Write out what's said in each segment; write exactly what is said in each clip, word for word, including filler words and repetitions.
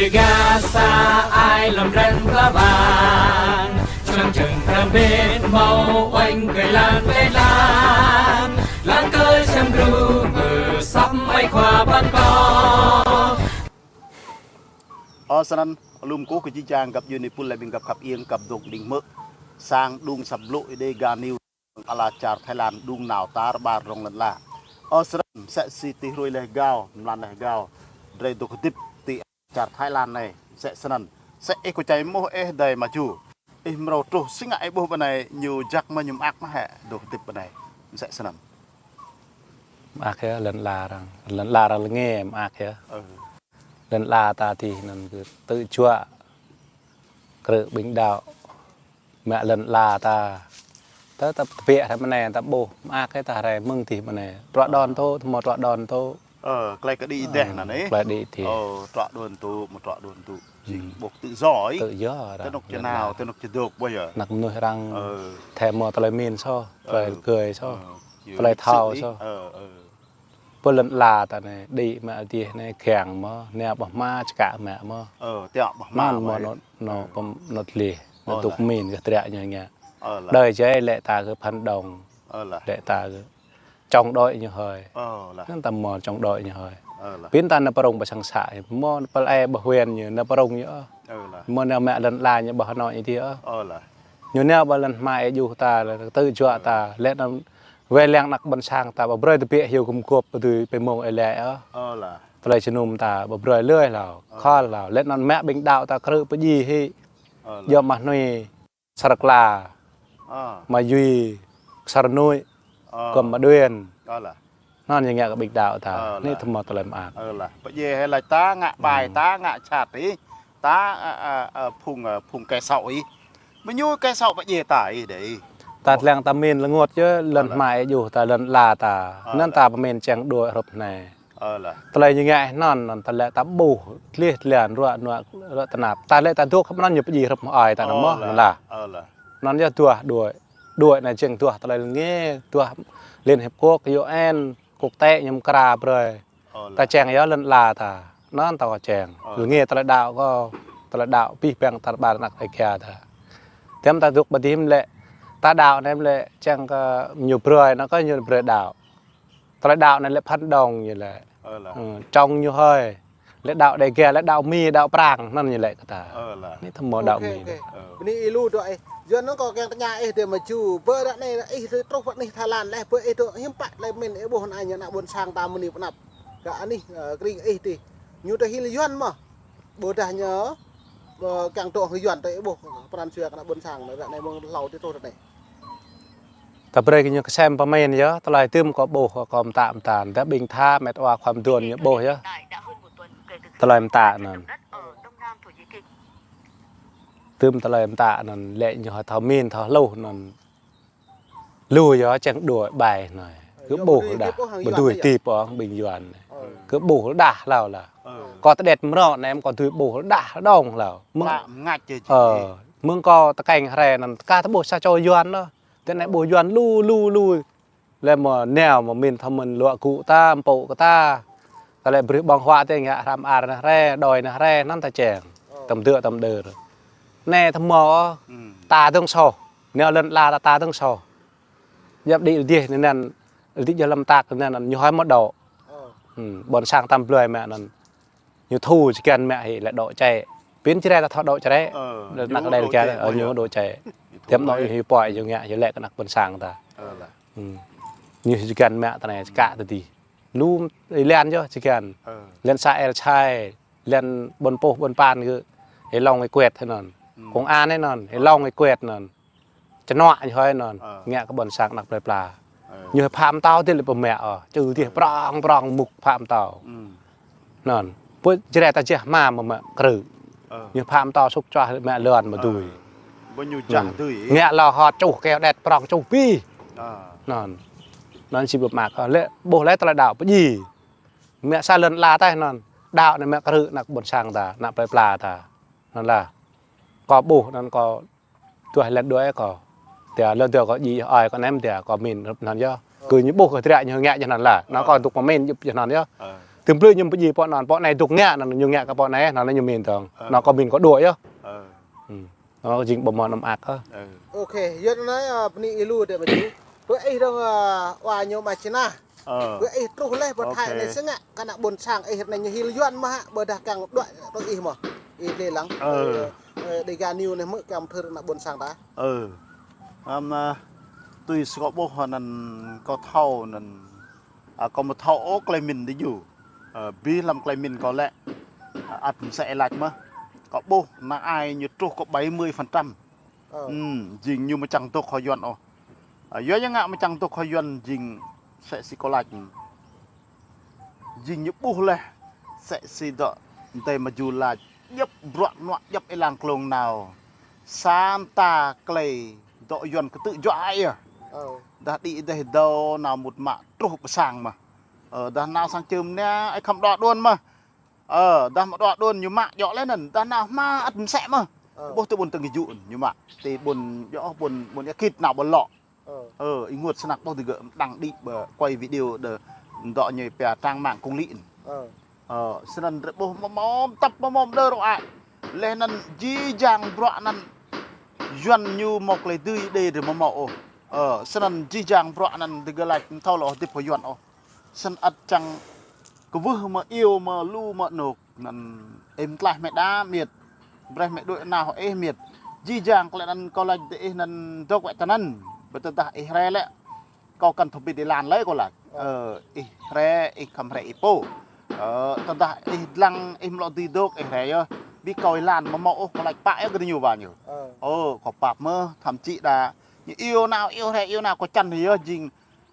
Gah sa ai lŏm dran pla bang, čang čang pram bên hmâo uêñ kơi lan kơi lan, lan kơi čang gru mơ săp ai khua ban kơ. Ơ, snăn, lŏm kơ jih jang găp djuê ni pul lĕ ƀing găp khăp iêng găp dŏ đing mơ̆ sang đŭng săp blŭ Êđê Ga News. Ala čar Thái Lan đŭng nao tar ƀar rŏng lŏn ala. Ơ, snăn, msĕ si ti hrui leh gao, mlan leh gao, drơi dŏ hơdip ti čar Thái Lan anai, msĕ snăn. Msĕ ih kơ čai mơ̆ ih dai mă jŭ. Ih mrâo truh si ngă ih ƀuh ƀơi anai ñu jak mơ̆ ñu mơak mơ̆ hĕ dŏ hơdip ƀơi anai. Msĕ snăn. Mơak yơh, lŏn ala arăng. Lŏn ala arăng lĕ ngă mơak yơh. Lŏn ala ta ti anăn kơ tơjuă krư̆ ƀing đaŏ. Mă lŏn ala ta. Ta, ta tơbiă hrơi mơ̆ng anai, ta ƀuh, mơak kơ ta hrơi mơ̆ng tih mơ̆ng anai. Truă đon tŭ, tơmâo truă đon tŭ. Ơ, klei kơ đĭ deh anăn ih. Klei đĭ deh. Ơ, truă đon tŭ, mâo truă đon tŭ. Jing ƀuh tự do ih. Tự do arăng. Tơ anôk čơnao, tơ anôk čơdŏk ƀuh yơh. Anăk mnuih arăng. Ơ. Thâo mâo tơlơi min soh, tơlơi kơi soh. Ơ. Tơlơi thâo soh. Ơ, ơ. Pơ lŏn ala ta anai, đĭ mă dih anai, kiăng mơ̆, nao ƀah hma čơkă mă mơ̆. Ơ, tiŏ ƀah hma. Anăn mơ̆ anŏ, anŏ, pơm, anŏ tlih, anŏ dŏ min kơ triă ñu ngă. Ơ lah. Đơi jai lĕ ta kơ phản động. Ơ lah. Lĕ ta kơ chống đối ñu hơi. Ơ lah. Anăn ta mâo chống đối ñu hơi. Ơ lah. Pin ta nao prŏng ƀơi sang să, mâo pơ ai ƀơi huyện ñu nao prŏng ñu. Ơ lah. Mâo nao mă lŏn ala ñu ƀah anŏ ñu dih. Ơ lah. Ñu nao ƀơi lŏn hma ih djuh ta, lĕ tơjuă ta, lĕ anăn wai lăng anăk ƀôn sang ta, ƀu brơi tơbiă hiu gum gŏp ƀu dưi pơmông ih lĕ ơ. Ơ lah. Tơlơi jơnum ta, ƀu brơi lơi hlâo, khŏl hlâo. Lĕ anăn mă ƀing đaŏ ta krư̆ pơjing hĭ. Ơ lah. Yua mah nui Sar Kla. Ơ. Mă Yui, Sar Nuih. Ơ. Gŏm mă Đuên. Ơ lah. Anăn ñu ngă kơ ƀing đaŏ ta. Ơ lah. Anai tơmâo tơlơi mơak. Ơ lah. Pơjing hĭ lač ta ngă ƀai, ta ngă čăt ih. Ta, ơ, ơ, ơ, phung, ơ, phung kẻ xấu ih. Mơñu kẻ xấu pơjing ta ih đei. Ta lăng ta min lơngot yơh, lŏn hma ih djuh ta, lŏn ala ta. Anăn ta pơmin čang đuaĭ hrup anai. Ơ lah. Tơlơi ñu ngă anăn, anăn ta lĕ ta ƀuh, tlih tlan ruă nuă, ruă tơnap. Ta lĕ ta dŏ hrup anăn ñu pơjing hrup mơ̆ ai ta nao mơ̆, anăn lah. Ơ lah. Anăn yơh duah đuaĭ. Đuaĭ anai jing duah tơlơi lĕ ngă, duah Liên Hiệp Quốc, U N, quốc tế ñu mkra brơi. Ơ lah. Ta čang yơh lŏn ala ta. Anăn ta kơ čang. Ơ. Lĕ ngă tơlơi đaŏ kơ, tơlơi đaŏ pih păng tar ƀar anăk Đêga ta. Tơm ta dŏ ƀơi dih lĕ, ta đaŏ anai lĕ čang kơ ñu brơi, anăn kơ ñu brơi đaŏ. Tơlơi đaŏ anai lĕ phản động ñu lĕ. Ơ lah. Ơ, chống ñu hơi. Lĕ đaŏ Đêga, lĕ đaŏ Mi, đaŏ Prang, anăn ñu lĕ kơ ta. Ơ lah. Anai tơmâo đaŏ Mi. Ơ. Bơni ih lu dŏ ih. Yua anăn kâo kiăng tơña ih dê mă jŭ. Ƀơi ră anai ih truh pơ anih Thái Lan leh, ƀơi ih dŏ hiư̆m pă tơlơi min ih ƀuh anai ñu ană ƀôn sang ta mơ̆ng anai pơ anăp. Kơ anih, ơ, krĭng ih dih. Ñu tơ hil Yuan mơ̆. Ƀôdah ñu, ơ, kiăng dŏ hăng Yuan tơ ih ƀuh pran jua kơ ană ƀôn sang ră anai mơ̆ng hlâo ti truh ră anai. Ta brơi kơ ñu kơsem pơmin yơh, tơlơi tơm kâo ƀuh kâo mtă mtăn, ta ƀing tha met wa khua mduôn ñu ƀuh yơh. Tơlơi mtă anăn. Tơm tơlơi mtă anăn, lĕ ñu thâo min, thâo hluh anăn. Lu yơh čang đuaĭ ƀai anai. Kơ ƀuh rơđah, ƀu dưi tip ôh ƀing Yuan anai. Kơ ƀuh rơđah hlâo lah. Kâo tơđet mrâo anai, kâo dưi ƀuh rơđah đŏng hlâo. Mơ̆ng, ơ, mơ̆ng kâo tơkeng hrơi anăn, kâo tơ ƀuh sa čô Yuan lah. Tơ anai ƀuh Yuan lu, lu, lu. Lĕ mơ̆ nao mơ̆ min thâo mơ̆n luă gŭ ta, mpŭ kơ ta. Ta lĕ brih ƀơ̆ng huă tơ ngă hrăm ar anai hrơi, đôi anai hrơi, anăn ta čang. Tơm dơ̆, tơm đơr. Anai tơmâo, ta dơ̆ng soh. Nao lŏn ala ta, ta dơ̆ng soh. Djăp đĭ dih anăn, đĭ djơ̆ lăm tak anăn, ñu hơi mơ̆ dŏ. Ƀôn sang tăm blơi mă anăn. Ñu thu čơgăn mă hĭ lĕ dŏ čĕ. Pin Jrai ta thâo dŏ čĕ. Ơ, anăk ñu Đêga, ơ, ñu dŏ čĕ. Tơm anŏ ñu pơhiăp ñu ngă, ñu lĕ kơ anăk ƀôn sang ta. Ơ lah. Ñu čơgăn mă ta anai čơkă tơ dih. Lu ih lăng yơh čơgăn. Lăng să El Chai, lăng ƀôn pôh ƀôn pan kơ. Ih lŏng ih kuet hĭ anăn. Công an hĭ anăn, ih lŏng ih kuet anăn. Čơnuă ñu hơi anăn, ngă kơ ƀôn sang anăk plơi pla. Ñu hơi pham tâo dih lĕ pơmă ôh, čư dih prŏng prŏng mŭk pham tâo. Anăn, ƀơi Jrai ta jeh hma mơ̆ mă krư̆. Ñu pham tâo sŭk čuah mă lŏn mă dưi. Ngă lŏ hŏt čuh kơ đet prŏng čuh pih. Anăn, anăn si ƀuh mă kơ lĕ, ƀuh lĕ tơlơi đaŏ pơjing. Mă sa lŏn ala ta anăn, đaŏ anai mă krư̆ anăk ƀôn sang ta, anăk plơi pla ta. Anăn lah. Kâo ƀuh anăn kâo Tuah lĕ đuaĭ kâo. Tơdah lĕ tơdah kâo djai ai kâo nem tơdah kâo min hrup anăn yơh. Kơ ñu ƀuh kơ triă ñu ngă jơh anăn lah. Anăn kâo dŏ pơmin djŭp jơh anăn yơh. Tơm plư ñu pơjing pô anŭn, pô anai dŏ ngă, anŭn ñu ngă kơ pô anai, anŭn ñu min tong. Ơ. Anŭn kâo min kâo đuaĭ yơh. Ơ. Hmm. Anŭn jing ƀu mơ̆n ôm ak ơ. Ơ. Ok, yua anŭn, ơ, bơni ih lu dêh mơ̆n. Pơ ih dong, ơ, wa ñu mă činah. Ơ. Pơ ih truh laih pơ Thái anai sĭt ngă, kơ ană ƀôn sang ih anai ñu hil Yuan mơ̆ hă, ƀôdah kiăng đuaĭ tui ih mơ̆. Ih lĕ lăng. Ơ. Ơ, ơ, Dega News anai hmư̆ kiăng thâo ană ƀôn sang ta. Ơ. Ăm, ơ, tui si kâo ƀuh anŭn kâo thâo anŭn, ơ, kâo mă thâo ôh tơlơi min dih yơh. Ơ, bi lăm tơlơi min kâo lĕ, ơ, ăt mơsĕ ih laĭ mơ̆n. Kâo ƀuh ană ai ñu truh kơ bảy mươi phần trăm. Ơ. Hmm, jing ñu mơčang dŏ kơ Yuan ôh. Ơ, yua ñu ngă mơčang dŏ kơ Yuan jing mơsĕ si kâo laĭ. Jing ñu ƀuh laih, mơsĕ si dŏ, tơdơi mơ̆ ju laĭ, djŏp bruă nuă djŏp êlan klông nao. Sa mơta tơlơi dŏ Yuan kơtư̆ juă ai yơh. Ơ. Dah đĭ dêh dâo nao mŭt mă truh pơ sang mơ̆n. Ơ, dah nao sang čưm anai, ih khŏm đuaĭ đuaĭ mơ̆n. Ơ, dah mă đuaĭ đuaĭ ñu mă djŏ laih anŭn, dah nao hmua ăt mơsĕ mơ̆n. Ơ. Ƀuh tơ ƀôn tơng kơjŭ ñu mă, tơ ƀôn djŏ ƀôn, ƀôn ia kit nao ƀôn lŏ. Ơ. Ơ, ih ngă sơnăk ƀuh tơ gơ̆ đang đĭ ƀơ quay video đơ dŏ ñu pia trang mạng công lý. Ơ. Ơ, sơnăn drei ƀuh mơmŏm tăp mơmŏm đơ rŏ ai. Laih anŭn jih jang bruă anŭn Yuan ñu mơ̆ tơlơi dưi đe drei mơmŏm ôh. Ơ, sơnăn jih jang bruă anŭn tơ gơ̆ laĭ mơ̆ thâo lŏ hơdip hơ Yuan ôh. Sơnăn ăt čang kwưh mơ̆ iâu mơ̆ lu mơ̆ anŭk. Anŭn ih tlaih mĕ đa miet. Brơi mĕ đuaĭ nao hơ ih miet. Jih jang tơlơi anŭn kâo laĭ tơ ih anŭn dŏ wĕ tơ anŭn. Ƀơi tơdah ih rai lĕ. Kâo kăn thâo bĭt ih lăng lơi kâo laĭ. Ơ, ih rai, ih khŏm rai ih pô. Ơ, tơdah ih lăng, ih mơ̆ lŏ dưi dŏ, ih rai yơh. Bi kâo ih lăng mơmŏm ôh kâo laĭ pă yơh kơ ñu wa ñu. Ơ. Ơ, kâo pap mơ̆n, thậm chí đa. Ñu iâu nao, iâu rai, iâu nao kâo čang yơh jing.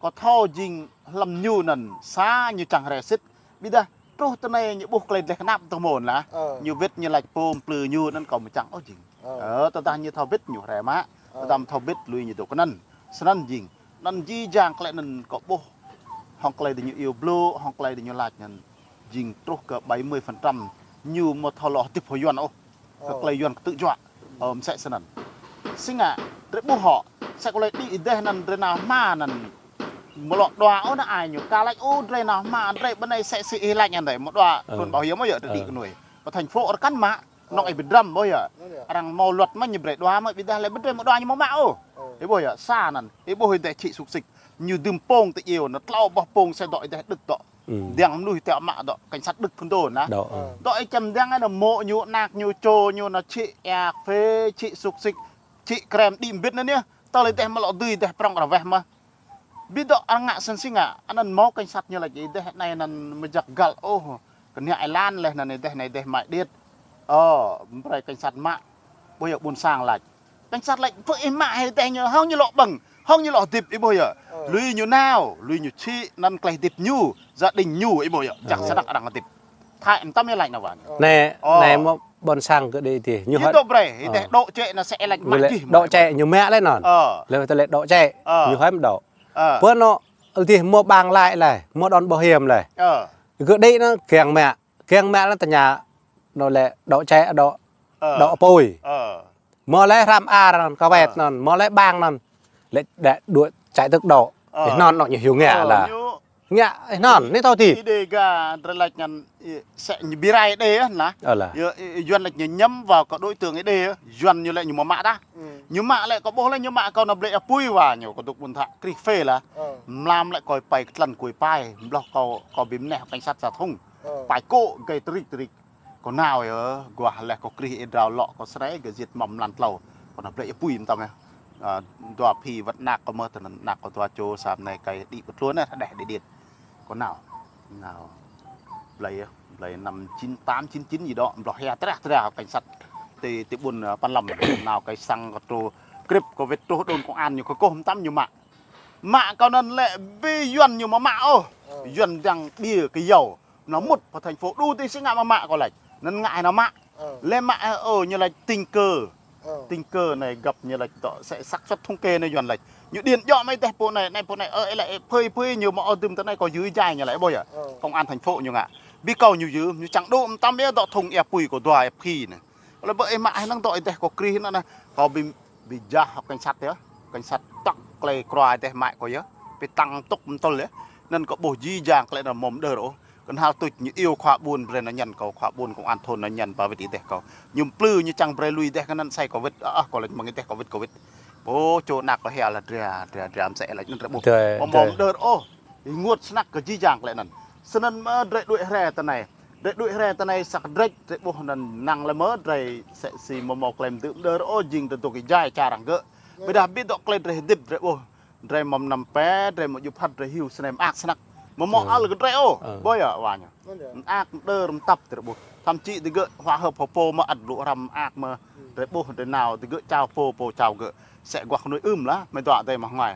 Kâo thâo jing hlăm ñu anŭn sa ñu čang rai sĭt. Ƀiădah truh tơ anai ñu ƀuh tơlơi dleh kơnăp tơ mơ̆n lah. Ơ. Ñu wĭt ñu laĭ pô plư ñu anŭn kâo mơčang ôh jing. Ơ. Ơ, tơdah ñu thâo bĭt ñu rai mă. Ơ. Tơdah thâo bĭt lui ñu dŏ kơ anŭn. Sơnăn jing. Anŭn jih jang tơlơi anŭn kâo ƀuh. Hŏng tơlơi dih ñu iâu blŏ, hŏng tơlơi dih ñu laĭ anŭn. Jing truh kơ bảy mươi phần trăm ñu mơ̆ thâo lŏ hơdip hơ Yuan ôh. Kơ tơlơi Yuan kơtư̆ juă. Ơ, mơsĕ sơnăn. Sĭt ngă, drei ƀuh hŏ. Mơsĕ kâo laĭ đĭ dêh anŭn drei nao hmua anŭn. Mơ̆ lŏ đua ôh ană ai ñu. Kâo laĭ ôh drei nao hmua, drei ƀơi anai mơsĕ si ih laĭ anŭn dêh. Mơ̆ đua, ơ, trun bảo hiểm mơ̆ yơh, drei đĭ kơ nuai. Pơ thành phố ôh kăn mă, nŏk ih ƀu dram ƀuh yơh. Arăng hmâo luật mơ̆ ñu brơi đua mơ̆ ƀiădah lĕ ƀu brơi mơ̆ đua ñu mơ̆ mă ôh. Ih ƀuh yơh, sa anŭn. Ih ƀuh ih dêh čĭ suk sik. Ñu dưm pông tơ iêu, anŭn tlâo boh pông sĕ dŏ ih dêh đưk dŏ. Hmm. Đang mơnuih tơ mă dŏ, cảnh sát Đức phun đô anŭn. Dŏ, ơ. Dŏ ih čem đang anŭn mŏ ñu, anak ñu, čô ñu, anŭn čĭ ia phê, čĭ suk sik, čĭ krem đĭ mbĭt anŭn yơh. Tơl ih dêh mơ̆ lŏ dưi dêh prŏng rơweh mơ̆n. Bi dŏ arăng ngă sơnăn sĭt ngă, anŭn hmâo cảnh sát ñu laĭ ih dêh anai anŭn mơjăk găl ôh. Kơnă ih lăng laih anŭn ih dêh anai dêh mai điêt. Ơ, brơi cảnh sát mă. Ƀuh yơh ƀôn sang laĭ. Cảnh sát laĭ, pơ ih mă hĭ dêh ñu, hŏng ñu lŏ ƀơ̆ng, hŏng ñu lŏ hơdip, ih ƀuh yơh. Ơ. Lui ñu nao, lui ñu čĭ, anŭn tơlơi hơdip ñu, gia đình ñu, ih ƀuh yơh. Čang sơnăk arăng hơdip. Thái mơtam yơh laĭ anŭn wa ñu. Ơ. Anai, anai mơ̆ ƀôn sang kơ đĭ tih. Ñu hơdip dŏ brơi, ih dêh dŏ čĕ anŭn sĕ laĭ mă jih. Dŏ čĕ ñu mă laih anŭn. Ơ. Lĕ tơlơi dŏ čĕ. Ơ. Ñu hơdip dŏ. Ơ. Pơ anŭn, ih dih hmâo ƀang laĭ laih, hmâo đon bảo hiểm laih. Ơ. Kơ đĭ anŭn kiăng mă, kiăng mă laih tơña, anŭn lĕ dŏ čĕ, dŏ, ơ, dŏ apui. Ơ. Mơ̆ lĕ hrăm ar anŭn, kawet anŭn, mơ̆ lĕ ƀang anŭn. Lĕ đe đuaĭ čĕ tơ̆k dŏ. Ih anŭn anŏ ñu hiu ngă lah. Ngă, ih anŭn, anai thâo dih. Ih dêh gah, drei laĭ anŭn, ih, sĕ ñu bi rai đê anŭn lah. Ơ lah. Yua, ih, Yuan laĭ ñu nhắm vào kơ đối tượng ih đê, Yuan ñu lĕ ñu mơ̆ mă tah. Ñu mă lĕ kơ ƀuh lĕ ñu mă kơ anŭn blĕ apui wa ñu kơ dŏ ƀun thă, krih phê lah. Mlam lĕ kơ pai kơ tlăn kơ pai, mlŏh kơ, kơ bi mơneh cảnh sát giao thông. Pai kơ gay tơrik tơrik. Kâo nao yơh, guah laih kâo krih ih drao lŏ kâo srei gơ̆ jit mơ̆m mlan tlâo. Kâo nao blĕ apui mơtam yơh. Ơ, dua phi wơ̆t anak kâo mơ̆ tơnăn anak kâo dua čô sa mơnai kơi đĭ pơtluôn yơh, đeh đĭ điêt. Kâo nao. Nao. Blơi yơh, blơi năm chín tám chín chín gì đó, mlŏh hia trah trah cảnh sát. Ti, ti ƀun, ơ, Păn Lâm, nao kơi sang kâo truh, krip kâo wơ̆t truh đồn công an ñu kơ kôh mơtam ñu mă. Mă kơ anŭn lĕ bi Yuan ñu mơ̆ mă ôh. Yuan đang bia kơ yâo. Anŭn mŭt pơ thành phố đu ti sĭt ngă mơ̆ mă kâo laĭ. Anŭn ngă hĭ anŭn mă. Lĕ mă, ơ, ơ, ñu laĭ tình cờ. Tình cờ anai găp ñu laĭ dŏ, sĕ xác suất thống kê anai Yuan laĭ. Ñu điện djŏ mă ih dêh pô anai, anai pô anai, ơ, ih laĭ, ih phơi, phơi ñu mơ̆ ơ dưm tơ anai kâo yư ih jai ñu laĭ, ih ƀuh yơh. Công an thành phố ñu ngă. Bi kâo ñu yư, ñu čang dŏ mơtam ih dŏ thŭng ia apui kâo dua ia phi anai. Lĕ ƀơi ih mă hĭ anŭn dŏ ih dêh kâo krih anŭn anai. Kâo bi Bi jah hŏk cảnh sát yơh. Cảnh sát tŏk tơlơi krua ih dêh mă kâo yơh. Bi tăng tŏk mơtŭl yơh. Anŭn kâo ƀuh jih jang tơlơi anŭn mơ̆m đơr ôh. Kơnhal tuč ñu iâu khua ƀuôn brơi anŭn ñăn kâo, khua ƀuôn công an thôn anŭn ñăn ba wĭt ih deh kâo. Ñu plư ñu čang brơi lui deh kơ anŭn sai kâo wĭt, ah, kâo laĭ mơ̆ng ih deh kâo wĭt, kâo wĭt. Pô, čô ană kâo hia lah dra, dra, dra mơsĕ laĭ anŭn drơi ƀuh. Dra, mơ̆ dra. Mơ̆ mơ̆ đơr ôh, ih rơngot snăk kơ jih jang klĕ anŭn. Snăn mơ̆ drơi đuaĭ hrĕ tơ anai. Drơi đuaĭ hrĕ tơ anai săk drĕč, drơi ƀuh anŭn năng lĕ mơ̆ drơi sĕ si mơ̆ mơ̆ klĕ mơdư̆ mơ̆ đơr ôh jing tơ dŏ kơ jai čar arăng gơ̆. Ƀiădah ƀiă dŏ klĕ drơi hơdip drơi ƀuh. Drơi mơ̆ mnăm pĕ, drơi mơ̆ djup hăt, drơi hyu snei mơak snăk. Mơ̆ mơ̆ ăl kơ drơi ôh. Ƀơi wa ñu. Mơak mơđơr mơtăp drơi ƀuh. Thậm chí digơ̆ hua hơp hơpô mơ̆ ăt blŭ hrăm mơak mơ̆. Drơi ƀuh drơi nao digơ̆ čao pô, pô čao gơ̆. Sĕ guah kơnuih ưm lah, mơ̆ dua drơi mơ̆ hơngai.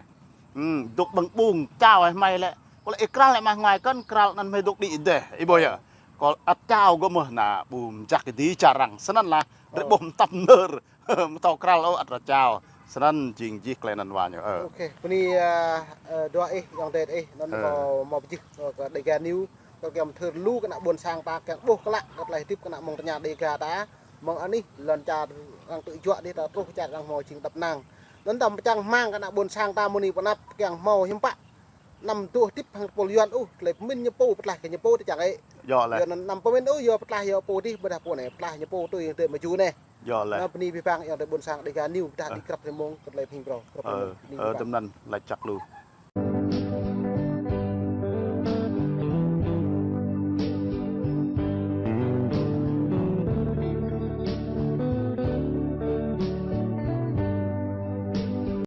Dŏ ƀơ̆ng ƀung čao hơmai lĕ. Kâo lĕ ih kral lĕ mơ̆ hơngai kăn, kral anŭn hơmai dŏ đĭ deh, ih ƀơi wa. Kâo ăt čao gơ̆ mơ̆ ană ƀu mơjăk kơ di čar arăng. Snăn lah, drơi ƀuh mơtăp mơđơr. Mơtâo kral ôh ăt rơčao. Snăn jing jih klĕ anŭn wa ñu. Ơ. Ok, bơni, ơ, ơ, dua ih, ayŏng adơi ih, anŭn kâo mơ̆ pơjih kơ Dega News, kơ kiăng thâo lu kơ ană ƀôn sang ta kiăng ƀuh klă kơ tơlơi hơdip kơ ană mơ̆ng tơña Dega ta, mơ̆ng anih lŏn čar arăng tŭ juă dih ta truh čar arăng hmâo jing tăp năng. Anŭn ta pơčang hmang kơ ană ƀôn sang ta mơni pơnăp kiăng hmâo hiư̆m pă. Anăm tuh hơdip hăng tơpul Yuan ôh, tơlơi pơmĭn ñu pô pơtlaih kơ ñu pô tơ čang ih. Yơh lĕ. Yua anŭn anăm pơmĭn ôh, yua pơtlaih yua pô dih, ƀiădah pô anai pơtlaih ñu pô tui hăng tơlơi mơju anai. Yơh lĕ. Anŭn bơni abih bang ayŏng adơi ƀôn sang Dega News, ƀiădah đĭ krăp rơmông, kơ tơlơi phing brâo, krăp rơmông, bơni abih bang. Tơm anŭn laĭ čăk lu.